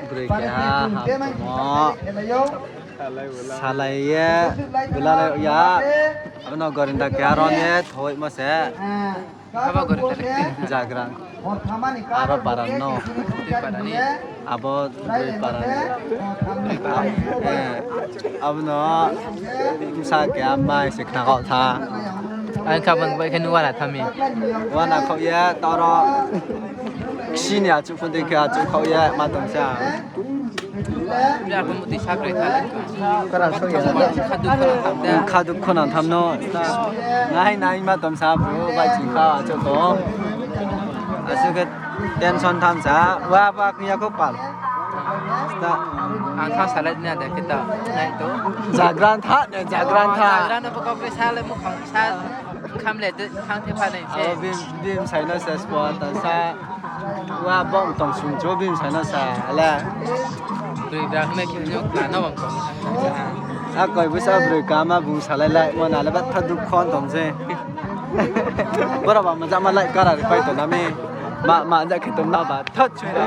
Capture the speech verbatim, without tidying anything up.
Broi keha ham tongmo. Salai ye, bula lai ya. Abo no gorinda keha ron ye, thoimo se. Abo gorinda le. Jagra. Aro para no. Abo broi para ni. Abo no bsa keha mai se khna khaoh tha. Ang kha bang bai khe nu wana tha mi. Wana khaoh ye, toro ksini achouh pho dei khe achouh khaoh ye ma tong sa. Bra khe mutui sakroi tha le. Khaduk khonang tham de. Khaduk khonang tham no. Nai nai ma tong sa bro, bai ching kha achouh tong. Asuh khe tension tham sa, wa ba khe ya kho pal. Ang tha salai na de khe ta. Nai to. Jagran tha ne, jagran tha. Jagran no pokok sa le mukhang sa. Kham le de, khang the pha nai se. Abo bim, bim sai no se sport ta sa. Wa bong tong sung cho bim sai no sa, ala. Broi bra hme khe nyo kla no bang tong. A koi bsa broi kama bung salai lai, mo na le ba tha duk khon tong se. Bora ba ma ja ma lai kara ri pai to na mi. Ma, ma ja khe tong na ba, tha chui na.